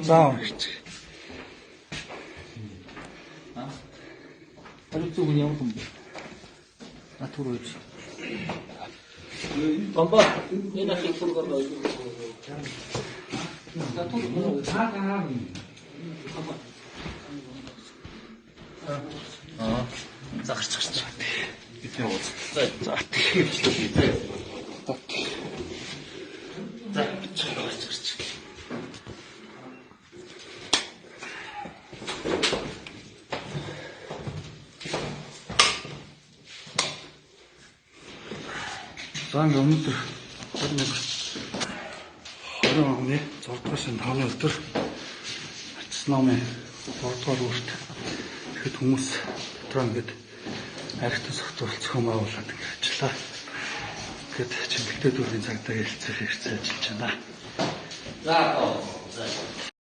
За уншиж. Хариуцсан хүн ямар хүн бэ? А түр үз. Бамба энэ ахыг түр гаргаа. За түр. Аа. За гарч гарч. Бидний уулз. За. За тэгэхээр За. За гарч гарч. За ингээ өнөөдөр 21 20 оны 6 дугаар сарын 5-ны өдөр Арчис номын 3 дугаар үрт тэгэхэд хүмүүс дотроо ингээд архитан согтуул зохион байгуулад ингээд ажиллаа. Тэгэхэд чимхэлтэй дүүргийн цагдаа хэлцэх хэрэгцээ ажиллаж байна. За. За.